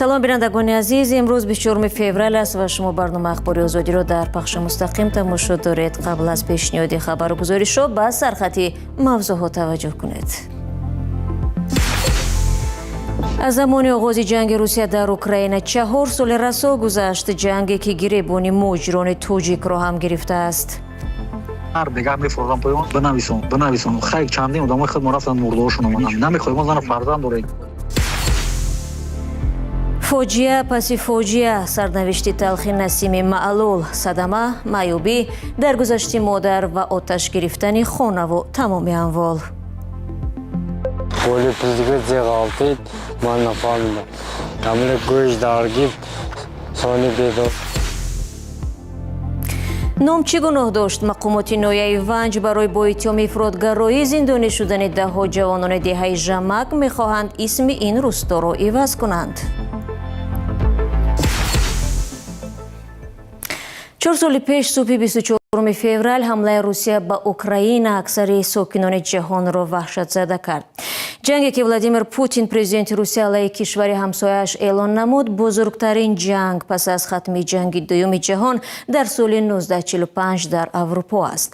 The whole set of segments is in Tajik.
Салом, бинандагони азиз. Имрӯз 24 феврал аст ва шумо барномаи Ахбори Озодиро дар пахши мустақим тамошо доред. Қабл аз пешниҳоди хабару гузоришҳо ба сархати мавзӯъҳо таваҷҷӯҳ кунед. Аз замони оғози ҷанги Русия дар Украина 4 соли расо гузашт, ҷанге ки гиребони муҳоҷирони тоҷикро ҳам гирифтааст. Ҳар бегаҳ мефурдам поён, бинависон, бинависон. Хайр, чандин одамои худмон рафтанд, мурдаҳошон омаданд. Намехоҳем, мо зану фарзанд дорем. Фоҷиа паси фоҷиа: сарнавишти талхи Насими маълул, садама, маъюбӣ, даргузашти модар ва оташ гирифтани хонаву тамоми амвол. Боли пиздиги зеғалтид, ман нафаҳмидам. Ҳамле гӯш даргиб, сони бедор. Ном чӣ гуноҳ дошт? Мақомоти ноҳияи Ванҷ барои бо иттиҳоми ифротгароӣ зиндонӣ шудани даҳҳо ҷавонони деҳаи Жамак мехоҳанд исми ин русторо иваз кунанд. 4 соли пеш, субҳи 24 феврал, ҳамлаи Русия ба Украина аксари сокинони ҷаҳонро ваҳшатзада кард. Ҷанге ки Владимир Путин, президенти Русия, алайҳи кишвари ҳамсояаш эълон намуд, бузургтарин ҷанг пас аз хатми Ҷанги Дуюми Ҷаҳон дар соли 1945 дар Аврупо аст.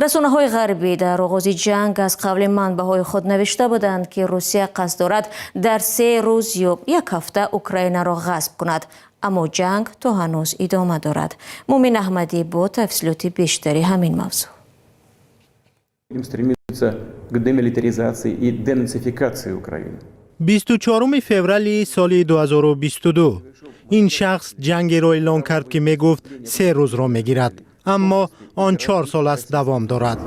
Расонаҳои ғарбӣ дар оғози ҷанг аз қавли манбаъҳои худ навишта буданд, ки Русия қасд дорад дар 3 рӯз ё як ҳафта Украинаро ғасб кунад, аммо ҷанг то ҳанӯз идома дорад. Мумин Аҳмадӣ бо тафсилоти бештари ҳамин мавзӯъ. Стремиться к демилитаризации и денацификации Украины. 24 феврали соли 2022 ин шахс ҷангеро эълон кард, ки мегуфт 3 рӯзро мегирад, аммо он 4 сол аст давом дорад.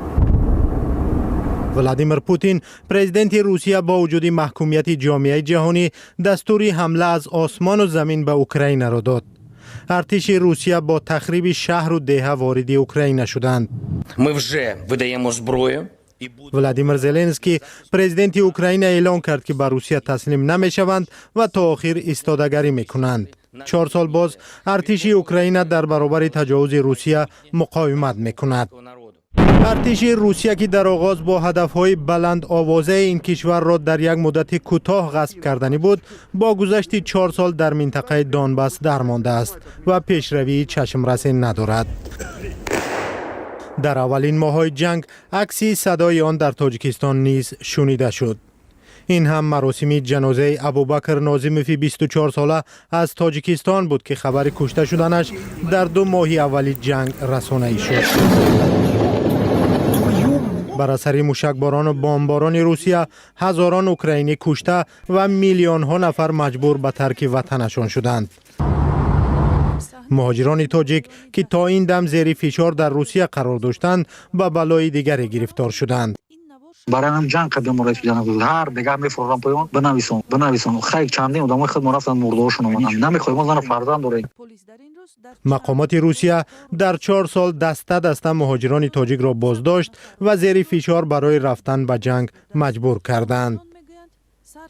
Владимир Путин, президенти Русия, бо вуҷуди маҳкумияти ҷомеаи ҷаҳонӣ дастури ҳамла аз осмону замин ба Украинаро дод. Артиши Русия бо тахриби шаҳру деҳа вориди Украина шуданд. Ми вже видаємо зброю. Владимир Зеленский, президенти Украина, эълон кард, ки ба Русия таслим намешаванд ва то охир истодагарӣ мекунанд. 4 сол боз артиши Украина дар баробари таҷовузи Русия муқовимат мекунад. Артиши Русия, ки дар оғоз бо ҳадафҳои баландовозаи ин кишварро дар як муддати кӯтоҳ ғасб карданӣ буд, бо гузашти 4 сол дар минтақаи Донбасс дармондааст ва пешравии чашмрасе надорад. Дар аввалин моҳҳои ҷанг акси садои он дар Тоҷикистон низ шунида шуд. Ин ҳам маросими ҷанозаи Абубакр Нозимови 24сола аз Тоҷикистон буд, ки хабари кушта шуданаш дар 2 моҳи аввали ҷанг расонаӣ шуд. Бар асари мушакборону бомборони Русия ҳазорон украинӣ кушта ва миллионҳо нафар маҷбур ба тарки ватанашон шуданд. Муҳоҷирони тоҷик, ки то ин дам зери фишор дар Русия қарор доштанд, ба балои дигаре гирифтор шуданд. Барои ҳам ҷанг кардем, ҳар бегаҳ мефурдам поён, бинависон, бинависон. Хайр, чандин одамои худмон рафтанд, мурдаҳошон омаданд. Намехоҳем, мо зану фарзанд дорем. Мақомоти Русия дар 4 сол даста даста муҳоҷирони тоҷикро боздошт ва зери фишор барои рафтан ба ҷанг маҷбур карданд.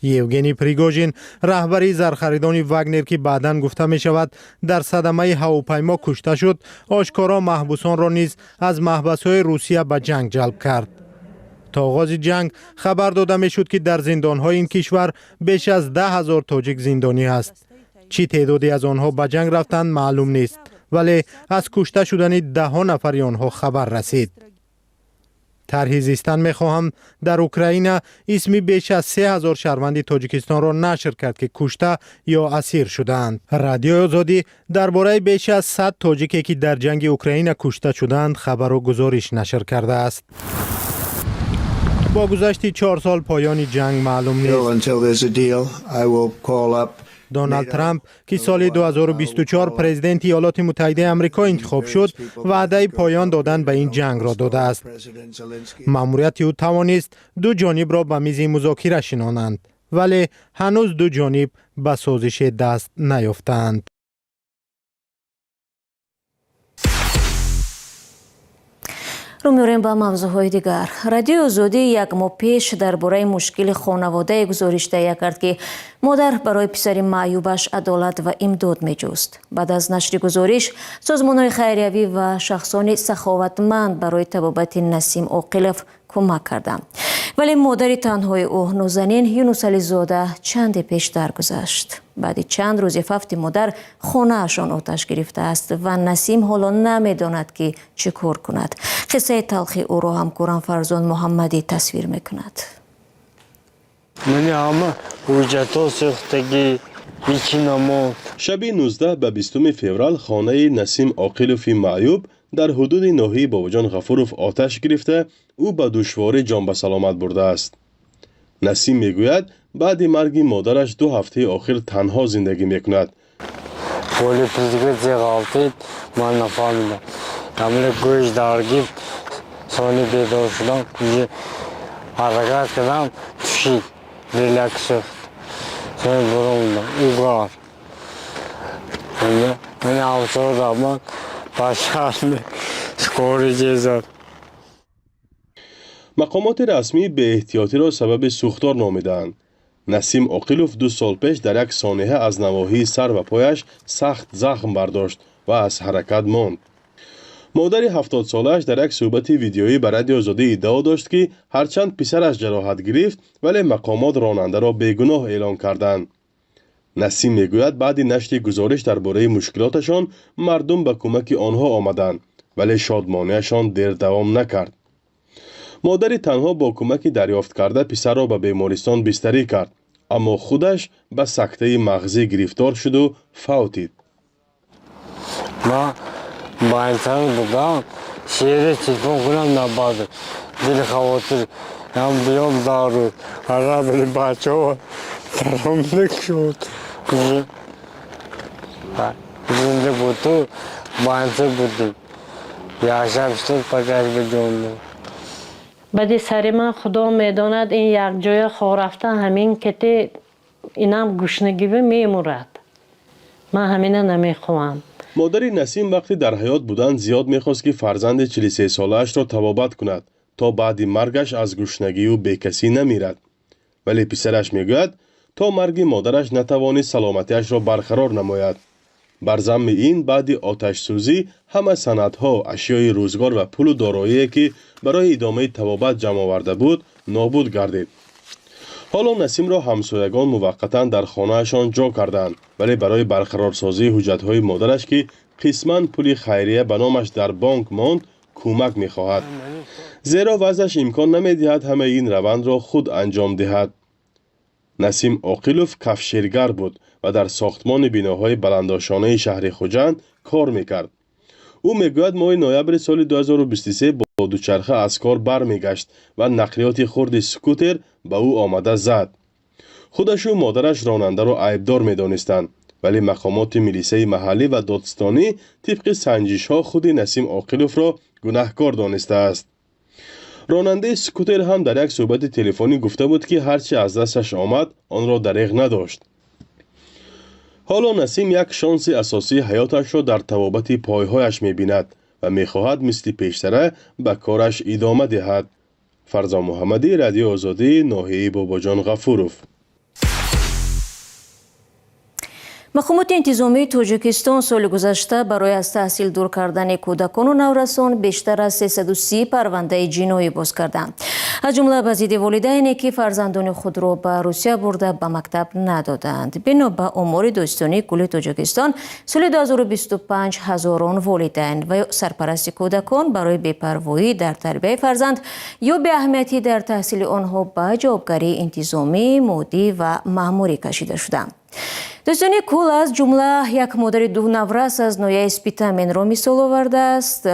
Евгений Пригожин, раҳбари зархаридони Вагнер, ки баъдан гуфта мешавад, дар садамаи ҳавопаймо кушта шуд, ошкоро маҳбусонро низ аз маҳбасҳои Русия ба ҷанг ҷалб кард. То оғози ҷанг хабар дода мешуд, ки дар зиндонҳои ин кишвар беш аз 10 000 тоҷик зиндонӣ аст. Чӣ теъдоде аз онҳо ба ҷанг рафтанд, маълум нест, вале аз кушта шудани даҳҳо нафари онҳо хабар расид. Тарҳи «Зистан мехоҳам» дар Украина исми беш аз 3000 шаҳрванди Тоҷикистонро нашр кард, ки кушта ё асир шудаанд. Радиои Озодӣ дар бораи беш аз 100 тоҷике, ки дар ҷанги Украина кушта шудаанд, хабару гузориш нашр кардааст. Бо гузашти 4 сол поёни ҷанг маълум нест. Доналд Трамп, ки соли 2024 президенти Иёлоти Муттаҳидаи Амрико интихоб шуд, ваъдаи поён додан ба ин ҷангро додааст. Маъмурияти ӯ тавонист ду ҷонибро ба мизи музокира шинонанд, вале ҳанӯз ду ҷониб ба созише даст наёфтаанд. Рӯ меорем ба мавзӯъҳои дигар. Радиои Озодӣ як моҳ пеш дар бораи мушкили хонаводае гузориш таҳия кард, ки модар барои писари маъюбаш адолат ва имдод меҷуст. Баъд аз нашри гузориш созмонҳои хайриявӣ ва шахсони саховатманд барои табобати Насим Оқилов кӯмак карданд. Вале модари танҳои ӯ, Нозанин Юнусализода, чанде пеш даргузашт. Баъди чанд рӯзи фавти модар хонаашон оташ гирифтааст ва Насим ҳоло намедонад, ки чӣ кор кунад. Қиссаи талхи ӯро ҳамкорам Фарзон Муҳаммадӣ тасвир мекунад. Мани ҳама ҳуҷҷатҳо сӯхтагӣ, ҳичи намонд. Шаби 19 ба 20 феврал хонаи Насим Оқилови маъюб дар ҳудуди ноҳияи Бобоҷон Ғафуров оташ гирифта, ӯ ба душворӣ ҷон ба саломат бурдааст. Насим мегӯяд, баъди марги модараш 2 ҳафтаи охир танҳо зиндагӣ мекунад. Боли пизгизи ғалтид, ман нафаҳмидам. Ҳамле гӯш даргиб, сони бедор шудам, ҳаракат кардам, тушид, лелак сӯхт. Сони буромдам, угар. Мани ҳамсоя пожарный, скорый ҷезад. Мақомоти расмӣ беэҳтиётиро сабаби сӯхтор номидаанд. Насим Оқилов 2 сол пеш дар як сонеҳа аз навоҳии сар ва пояш сахт захм бардошт ва аз ҳаракат монд. Модари 70-солааш дар як суҳбати видеоӣ ба Радиои Озодӣ иддао дошт, ки ҳарчанд писараш ҷароҳат гирифт, вале мақомот ронандаро бегуноҳ эълон карданд. Насим мегӯяд, баъди нашри гузориш дар бораи мушкилоташон мардум ба кӯмаки онҳо омаданд, вале шодмониашон дер давом накард. Модари танҳо бо кӯмаки дарёфткарда писарро ба бемористон бистарӣ кард, аммо худаш ба сактаи мағзӣ гирифтор шуду фавтид. Ман байнтар будам, шери телефон кунам, набадам. Дили хавотир, ям биём дару, арабили бачаҳо даромдик шуд. Зинда буду, байнтар будем. Яшаб шуд, пагаш ба ҷон. Баъди сари ман Худо медонад, ин якҷоя хор рафтан ҳамин кете инам гушнагивӣ мемурад. Ман ҳамина намехоҳам. Модари Насим вақте дар ҳаёт буданд зиёд мехост, ки фарзанди 43-солаашро табобат кунад, то баъди маргаш аз гушнагию бекасӣ намирад. Вале писараш мегӯяд, то марги модараш натавонист саломатиашро барқарор намояд. Бар замми ин баъди оташсӯзӣ ҳама санадҳо, ашёи рӯзгор ва пулу дороие, ки барои идомаи табобат ҷамъ оварда буд, нобуд гардид. Ҳоло Насимро ҳамсоягон муваққатан дар хонаашон ҷо карданд, вале барои барқарорсозии ҳуҷҷатҳои модараш, ки қисман пули хайрия ба номаш дар бонк монд, кӯмак мехоҳад, зеро вазъаш имкон намедиҳад ҳамаи ин равандро худ анҷом диҳад. Насим Оқилов кафшергар буд ва дар сохтмони биноҳои баландошонаи шаҳри Хуҷанд кор мекард. Ӯ мегӯяд, моҳи ноябри соли 2023 бо дучарха аз кор бармегашт ва нақлиёти хурди скутер ба ӯ омада зад. Худашу модараш ронандаро айбдор медонистанд, вале мақомоти милисаи маҳаллӣ ва додстонӣ тибқи санҷишҳо худи Насим Оқиловро гунаҳкор донистааст. Ронандаи скутер ҳам дар як суҳбати телефонӣ гуфта буд, ки ҳар чи аз дасташ омад, онро дареғ надошт. Ҳоло Насим як шонси асосии ҳаёташро дар табобати пойҳояш мебинад ва мехоҳад мисли пештара ба кораш идома диҳад. Фарзон Муҳаммадӣ, Радиои Озодӣ, ноҳияи Бобоҷон Ғафуров. Мақомоти интизомии Тоҷикистон соли гузашта барои аз таҳсил дур кардани кӯдакону наврасон бештар аз 330 парвандаи ҷиноӣ боз карданд. Аз ҷумла ба зидди волидайне, ки фарзандони худро ба Русия бурда ба мактаб надоданд. Бино ба омори Додситонии кулли Тоҷикистон, соли 2025 ҳазорон волидайн ва ё сарпарасти кӯдакон барои бепарвоӣ дар тарбияи фарзанд ё беаҳамиятӣ дар таҳсили онҳо ба ҷавобгарии интизомӣ, моддӣ ва маъмурӣ кашида шуданд. Додситонии кул аз ҷумла як модари ду наврас аз ноҳияи Спитаменро мисол овардааст.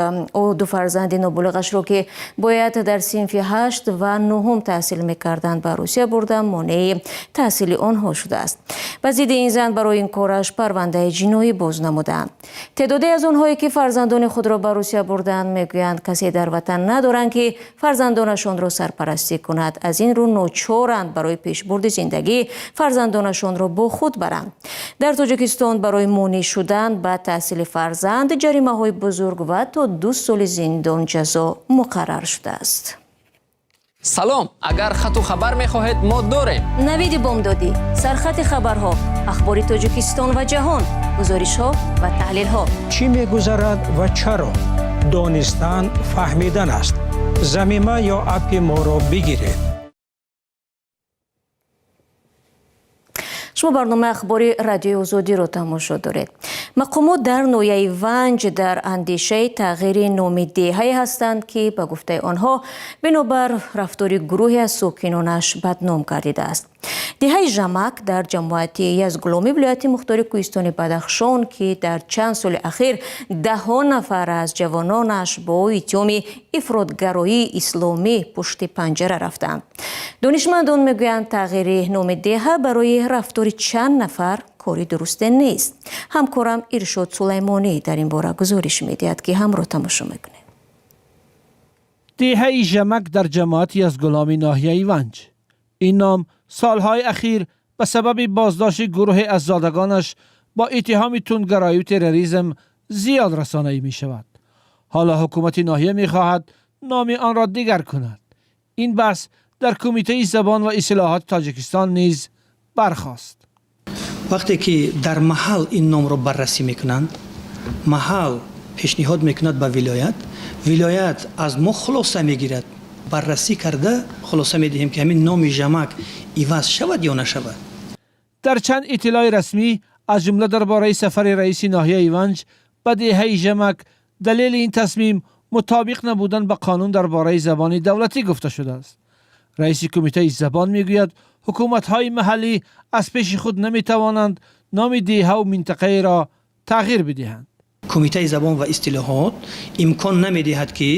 Ӯ ду фарзанди ноболиғашро, ки бояд дар синфи 8 ва 9 таҳсил мекарданд, ба Русия бурда монеи таҳсили онҳо шудааст. Ба зидди ин зан барои ин кораш парвандаи ҷиноӣ боз намудаанд. Теъдоде аз онҳое, ки фарзандони худро ба Русия бурдаанд, мегӯянд, касе дар ватан надоранд, ки фарзандонашонро сарпарастӣ кунад. Аз ин рӯ ночоранд барои пешбурди зиндагӣ фарзандонашонро бо худ баранд. Дар Тоҷикистон барои монеъ шудан ба таҳсили фарзанд ҷаримаҳои бузург ва то 2 соли зиндон ҷазо муқаррар шудааст. Салом, агар хату хабар мехоҳед, мо дорем. Навиди бомдодӣ, сархати хабарҳо, ахбори Тоҷикистон ва ҷаҳон, гузоришҳо ва таҳлилҳо. Чӣ мегузарад ва чаро? Донистан фаҳмидан аст. Замима ё аппи моро бигиред. Шумо барномаи ахбори Радиои Озодиро тамошо доред. Мақомот дар ноҳияи Ванҷ дар андешаи тағйири номи деҳае ҳастанд, ки ба гуфтаи онҳо бинобар рафтори гурӯҳе аз сокинонаш бадном гардидааст. Деҳаи Жамак дар ҷамоати Язгуломи вилояти мухтори кӯҳистони Бадахшон, ки дар чанд соли ахир даҳҳо нафар аз ҷавононаш бо иттиҳоми ифротгароии исломӣ пушти панҷара рафтанд. Донишмандон мегӯянд, тағйири номи деҳа барои рафтори чанд нафар кори дурусте нест. Ҳамкорам Иршод Сулаймонӣ дар ин бора гузориш медиҳад, ки ҳамроҳ тамошо мекунем. Деҳаи Жамак дар ҷамоати Язгуломи ноҳияи Ванҷ. Ин ном солҳои ахир ба сабаби боздошти гурӯҳе аз зодагонаш бо иттиҳоми тундгароӣ терроризм зиёд расонаӣ мешавад. Ҳоло ҳукумати ноҳия мехоҳад номи онро дигар кунад. Ин баҳс дар Кумитаи забон ва истилоҳоти Тоҷикистон низ бархост. Вақте ки дар маҳал ин номро баррасӣ мекунанд, маҳал пешниҳод мекунад ба вилоят, вилоят аз мо хулоса мегирад, баррасӣ карда хулоса медиҳем, ки ҳамин номи Жамак иваз шавад ё нашавад. Дар чанд иттилои расмӣ, аз ҷумла дар бораи сафари раиси ноҳияи Ванҷ ба деҳаи Жамак, далели ин тасмим мутобиқ набудан ба қонун дар бораи забони давлатӣ гуфта шудааст. Раиси кумитаи забон мегӯяд, ҳукуматҳои маҳаллӣ аз пеши худ наметавонанд номи деҳаву минтақаеро тағйир бидиҳанд. Кумитаи забон ва истилоҳот имкон намедиҳад, ки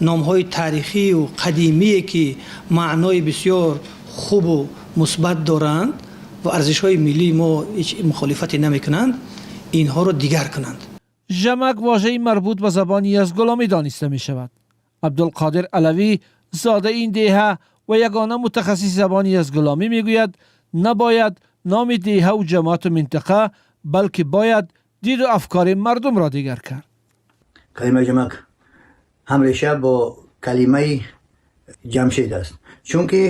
номҳои таърихию қадимие, ки маънои бисёр хубу мусбат доранд ва арзишҳои миллии мо ҳеҷ мухолифате намекунанд, инҳоро дигар кунанд. Жамак вожаи марбут ба забони язгуломӣ дониста мешавад. Абдулқодир Алавӣ, зодаи ин деҳа ва ягона мутахассиси забони язгуломӣ, мегӯяд, набояд номи деҳаву ҷамоату минтақа, балки бояд диду афкори мардумро дигар кард. Калимаи ҷамак ҳамреша бо калимаи Ҷамшед аст, чунки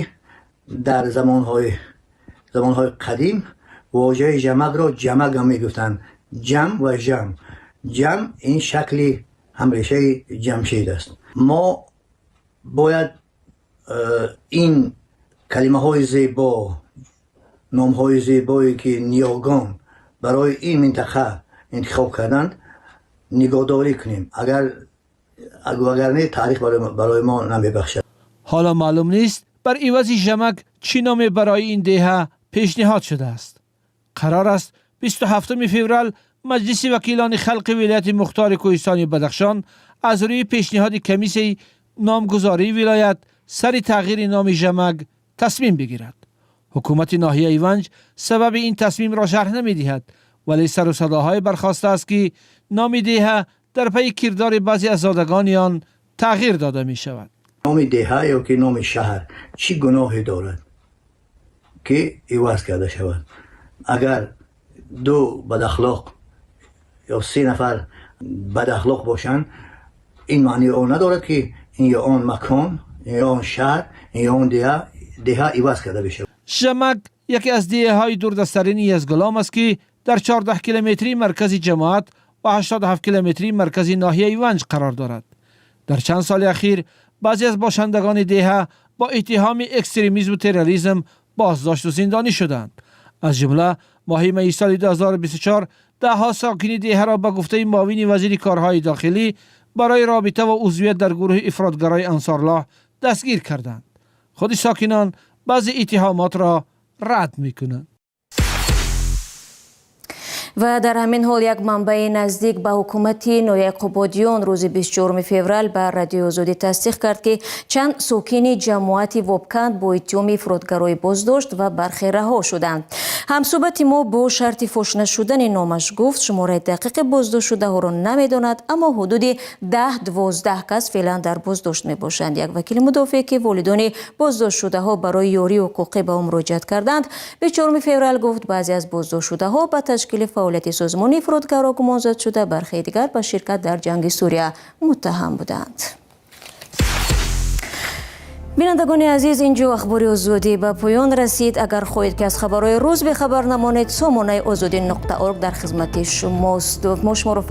дар замонҳои қадим вожаи ҷамакро ҷамак ҳам мегуфтанд. Ҷам ва жам, ҷам ин шакли ҳамрешаи Ҷамшед аст. Мо бояд ин калимаҳои зебо, номҳои зебое, ки ниёгон барои ин минтақа интихоб карданд, нигоҳдорӣ кунем. Агар не, таърих барои мо намебахшад. Ҳоло маълум нест, бар ивази Жамак чӣ номе барои ин деҳа пешниҳод шудааст. Қарор аст, 27 феврал Маҷлиси вакилони халқи вилояти мухтори кӯҳистони Бадахшон аз рӯи пешниҳоди комиссияи номгузории вилоят сари тағйири номи Жамак тасмим бигирад. Ҳукумати ноҳияи Ванҷ сабаби ин тасмимро шарҳ намедиҳад, вале сару садоҳое бархостааст, ки номи деҳа дар пайи кирдори баъзе аз зодагони он тағйир дода мешавад. Номи деҳа ё ки номи шаҳр чӣ гуноҳе дорад, ки иваз карда шавад? Агар ду бадахлоқ ё се нафар бадахлоқ бошанд, ин маънии он надорад, ки ин ё он макон, ин ё он шаҳр, ин ё он деҳа иваз карда бишавад. Жамак яке аз деҳаҳои дурдасттарини Язгулом аст, ки дар 14 километрии маркази ҷамоат ва 87 километрии маркази ноҳияи Ванҷ қарор дорад. Дар чанд соли ахир баъзе аз бошандагони деҳа бо иттиҳоми экстремизму терроризм боздошту зиндонӣ шуданд. Аз ҷумла моҳи майи соли 2024 даҳҳо сокини деҳаро ба гуфтаи муовини вазири корҳои дохилӣ барои робита ва узвият дар гурӯҳи ифротгарои Ансоруллоҳ дастгир карданд. Худи сокинон баъзе иттиҳомотро рад мекунанд. Ва дар ҳамин ҳол як манбаи наздик ба ҳукумати ноҳияи Қубодиён рӯзи 24 феврал ба Радиои Озодӣ тасдиқ кард, ки чанд сокини ҷамоати Вобканд бо иттиҳоми ифротгароӣ боздошт ва бархе раҳо шуданд. Ҳамсӯҳбати мо бо шарти фош нашудани номаш гуфт, шумораи дақиқи боздоштшудаҳоро намедонад, аммо ҳудуди 10-12 кас феълан дар боздошт мебошанд. Як вакили мудофеъ, ки волидони боздоштшудаҳо барои ёрии ҳуқуқӣ ба ӯ муроҷиат карданд, 24 феврал гуфт, баъзе аз боздоштшудаҳо ба ташкили фаъолияти созмони ифротгаро гумонзад шуда, бархе дигар ба ширкат дар ҷанги Сурия муттаҳам буданд. Бинандагони азиз, инҷо Ахбори Озодӣ ба поён расид. Агар хоҳед, ки аз хабарҳои рӯз бехабар намонед, сомонаи озодӣ.орг дар хизмати шумост. Мо шуморо